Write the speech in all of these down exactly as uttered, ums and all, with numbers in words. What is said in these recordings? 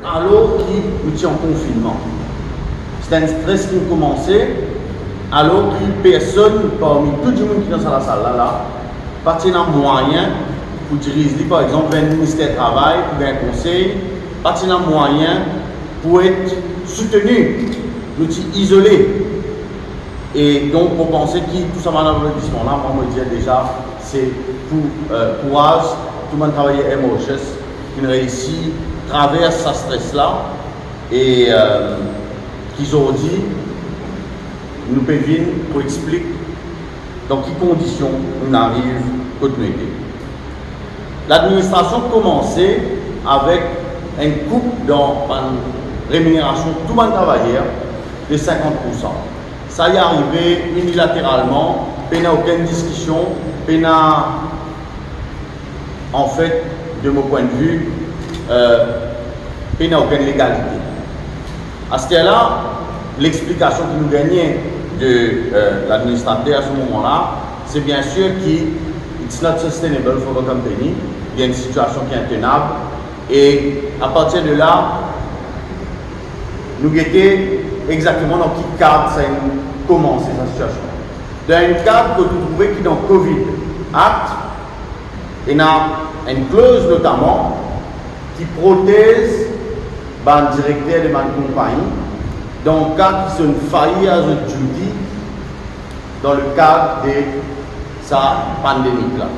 Alor ki nou ti an konfinnman, se enn stres ki komanse, alor ki personn parmi tou dimoun ki dan sa lasal la, la, pa ti ena mwayin pou diriz li, par exanp, ver enn minister travay pou gagn konsey, pa ti ena mwayin pou et souteni. Nou ti izole. E donk, mo panse ki tou sa bann aplodisman la, mwa, mo dir deza, se pou, euh, kouraz tou bann travayer M O H S ki'nn reisi travers sa stres la, e, euh, ki zordi nou pe vinn pou explik dan ki kondision nou ariv kot nou ete. Ladministrasion komanse avek enn koup dan bann reminerasion tou bann travayer de sinkant poursan. Sa arive inilateralman, pena okenn diskision, pena, anfet, de mo pwin de vi, euh, pena okenn legalite. Aster la, lexplikasion ki nou gagne de, euh, ladministrater a se moman la, se biensir ki it's not sustainable for the company, li enn sitiasion ki intenab, e apartir de la, nou gete exakteman dan ki kad sa inn komanse sa sitiasion. Dan enn kad kot ou trouve ki dan Covid Act, ena enn kloz notaman ki protez bann direkter de bann konpagni dan ka ki zot fayir a zot duty dan le kad de sa pandemik la.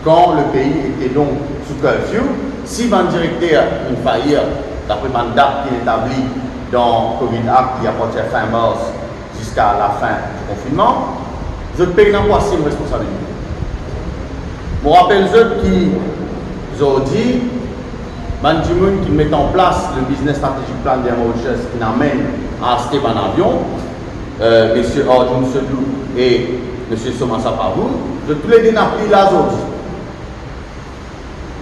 Kan le pei ete donk sou curfew, si bann direkter inn fayir, dapre bann dat ki etabli dan Covid Act, ki apartir fin mars, ziska lafin di konfinnman, zot pena pou asim responsabilite. Mo rapel zot ki zordi, bann dimoun ki met an plas le business strategic plan de M O H S ki'nn amenn a aste bann avion, euh, Misie Arjun Sodhu e Misie Somasa Pabhu, zot toulede napli la zordi.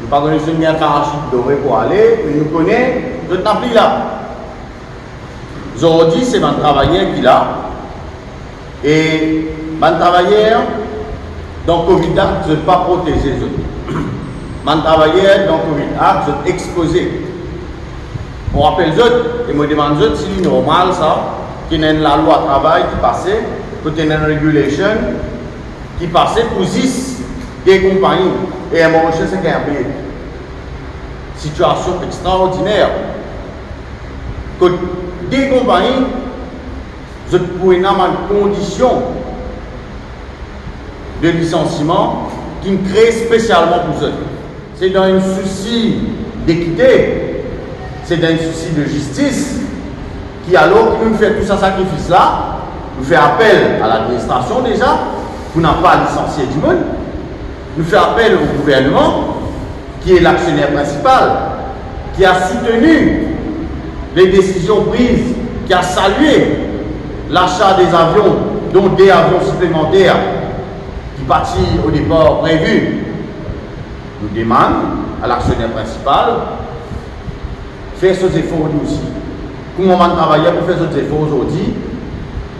Nou pa kone si inn gagn parashit dore pou ale, me nou kone zot napli la. Zordi, se bann travayer ki la, e bann travayer dan Covid Act, zot pa proteze zot. Bann travayer dan Covid Act, zot expoze. Mo rapel zot, e mo demann zot si li normal sa, ki ena enn lalwa travay ki pase, kot ena enn regulation ki pase pou zis de konpagni, e M O H S ek R B. Sitiasion extraordiner. Kot de konpagni, zot pou ena bann kondision de lisansiman ki'nn kree spesialman pou zot. Se dan enn sousi dekite, se dan enn sousi de zistis, ki alor ki nou fer tou sa sakrifis la, nou fer apel a ladministrasion deza, pou napa lisansie dimoun, nou fer apel o gouvernman, ki est l'actionnaire principal, qui a soutenu les décisions prises, qui a salué l'achat des avions, dont deux avions supplémentaires ki pa ti o depar previ. Nou demann a laksioner prinsipal fer so zefor li osi. Kouma bann travayer pou fer zot zefor zordi,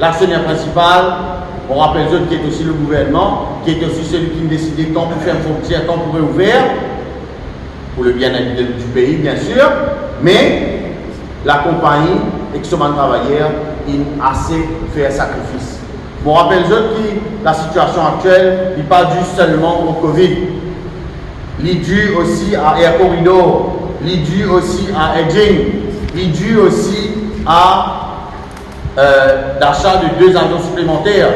laksioner prinsipal, mo rapel zot, ki est aussi le gouvernement, qui est aussi celui qui décide quand pou ferm frontier, quand pou reouver, pour le bien-être de, du pays, bien sûr, mais lakonpagni ek so bann travayer, inn ase fer sakrifis. Mo rapel zot ki lasitiasion aktiel, li pa di selman o Covid. Li di osi a Air Corridor, li di osi a hedging, li di osi a, euh, l'achat de deux avions supplémentaires.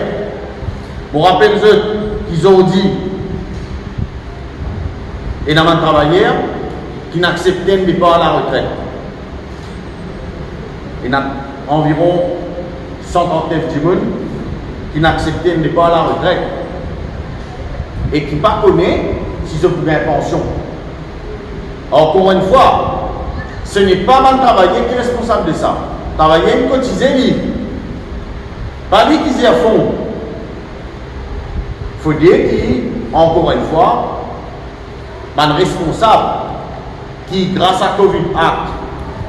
Mo rapel zot ki zordi, ena bann travayer ki'nn aksepte enn depar alartret. Ena anviron san trant-nef dimoun ki'nn aksepte enn depar alartret e ki pa kone si zot pou gagn pansion. Encore une fois, ce n'est pas bann travayer ki responsab de sa. Travayer inn kotize li. Pa li ki zer fon. Fode ki, encore une fois, bann responsab ki, gras a Covid Act,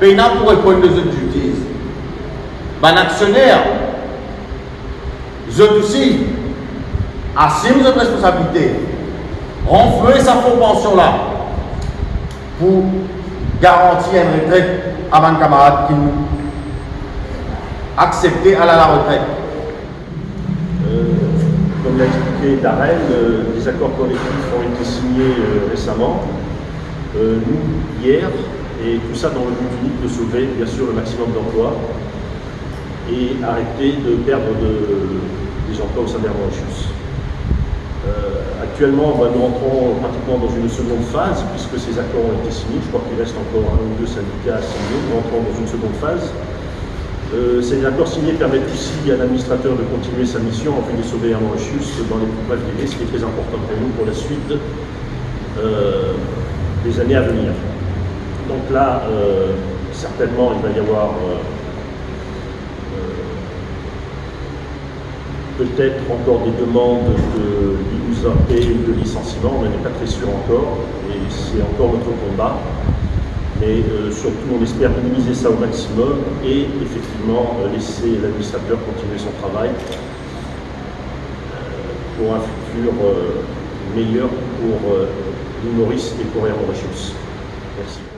pena pou reponn de zot duties. Bann aksioner, zot osi, asim zot responsabilite, ranfle sa fon pansion la, pou garanti enn retret a bann kamarad ki aksepte al a la retret. Euh, comme l'a expliqué Darren, euh, des accords collectifs ont été signés euh, récemment, euh, nous, hier, et tout ça dans le but unique de sauver, bien sûr, le maximum d'emplois et arrêter de perdre de- des emplois au sein d'Air Mauritius. Euh, actuellement, bah, nous rentrons pratiquement dans une seconde phase, puisque ces accords ont été signés. Je crois qu'il reste encore un ou deux syndicats à signer. Nous rentrons dans une seconde phase. Euh, ces accords signés permettent aussi à l'administrateur de continuer sa mission en vue de sauver Air Mauritius dans les plus brefs délais, ce qui est très important pour nous pour la suite euh, des années à venir. Donc là, euh, certainement, il va y avoir euh, euh, peut-être encore des demandes de l'I U S A P ou de licenciement, on n'est pas très sûr encore, et c'est encore notre combat. Mais euh, surtout, on espère minimiser ça au maximum et effectivement euh, laisser l'administrateur continuer son travail euh, pour un futur euh, meilleur pour euh, l'île Maurice et pour Air Mauritius. Merci.